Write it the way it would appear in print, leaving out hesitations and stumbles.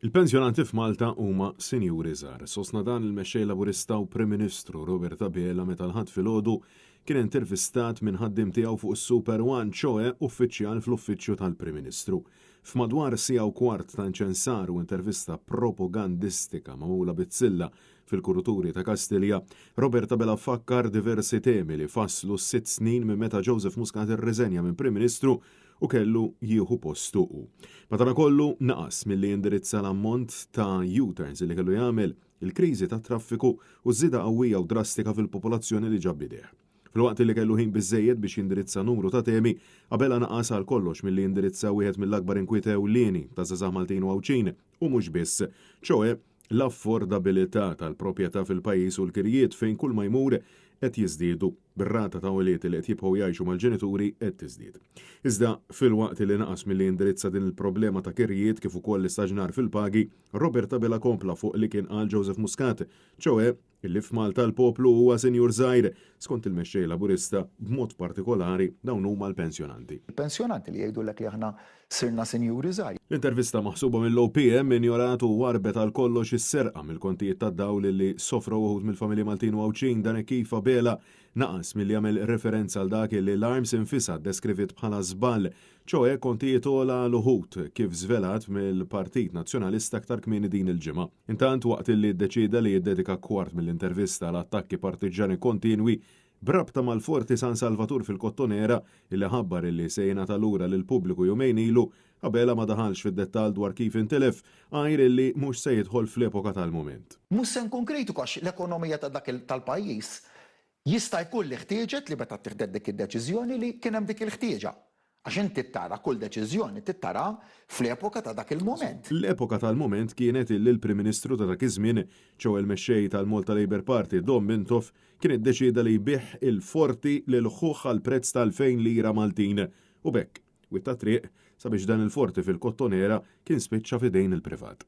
Il-pensjonanti f'Malta huma sinjuri żgħar. Sostna dan il-Mexxej Laburista u Prim Ministru Robert Abela meta l-Ħadd filgħodu kien intervistat minn ħaddiem tiegħu fuq is-Super One, ċoe uffiċjal fl-Uffiċċju tal-Prim Ministru. F'madwar siegħa u kwart ta' inċensar u intervista propagandistika magħmula bizzilla fil-kuruturi ta' Kastilja, Robert Abela fakkar diversi temi li fasslu s-sitt snin minn meta Joseph Muscat irriżenja minn Prim Ministru u kellu jieħu postu hu. Madankollu naqas milli jindirizza l-ammont ta' U-turns li kellu jagħmel, il-kriżi tat-traffiku u ż-żieda qawwija u drastika fil-popolazzjoni li ġab b'idejh. Filwaqt li kellu ħin biżżejjed biex jindirizza numru ta' temi, Abela naqas għal kollox milli jindirizza wieħed mill-akbar inkwiet ewlieni taż-żgħażagħ Maltin u Għawdxin, u mhux biss, ċoe l-affordabilità tal-proprjetà fil-pajjiż u l-kirjiet fejn kull ma jmur qed jiżdiedu, bir-rata ta' ulied li qed jibqgħu jgħixu mal-ġenituri qed tiżdied. Iżda, filwaqt li naqas milli jindirizza din il-problema ta' kirjiet kif ukoll l-istaġnar fil-pagi, Robert Abela kompla fuq li kien qal Joseph Muscat, ċoe illi f'Malta l-poplu huwa sinjur żgħir, skont il-Mexxej Laburista, b'mod partikolari dawn huma l-pensjonanti. Il-pensjonanti li jgħidulek li aħna sirna sinjuri żgħir. L-intervista maħsuba mill-OPM injorat u warrbet għal kollox is-serqa mill-kontijiet tad-dawl li sofrew uħud mill-familji Maltin u Għawdxin dan hekk kif Abela naqas milli jagħmel referenza għal dak li l-ARMS infisha ddeskriviet bħala żball ċoe kontijiet ogħla għal uħud, kif żvelat mill-Partit Nazzjonalista aktar kmieni din il-ġimgħa. Intant, waqt li ddeċieda li jiddedika kwart mill-intervista għal attakki partiġġani kontinwi b'rabta mal-Forti San Salvatur fil-Kottonera illi ħabbar illi se jingħata lura lill-pubbliku jumejn ilu, Abela ma daħalx fid-dettall dwar kif intilef, għajr illi mhux se jidħol fl-epoka tal-mument. Mhux se nkun kritiku għax l-ekonomija ta' dak tal-pajjiż Jista' jkun li ħtieġet li meta ttieħdet dik id-deċiżjoni li kien hemm dik il-ħtieġa. Għax inti tara kull deċiżjoni trid taraha fl-epoka ta' dak il-mument. L-epoka tal-mument kienet illi l-Prim Ministru ta' dak iż-żmien, ċoe l-Mexxej tal-Malta Labour Party Dom Mintoff, kien iddeċieda li jbigħ il-forti lil ħuh għall-prezz ta' 2,000 lira Maltin u b'hekk witta t-triq sabiex dan il-forti fil-Kottonera kien spiċċa f'idejn il-privat.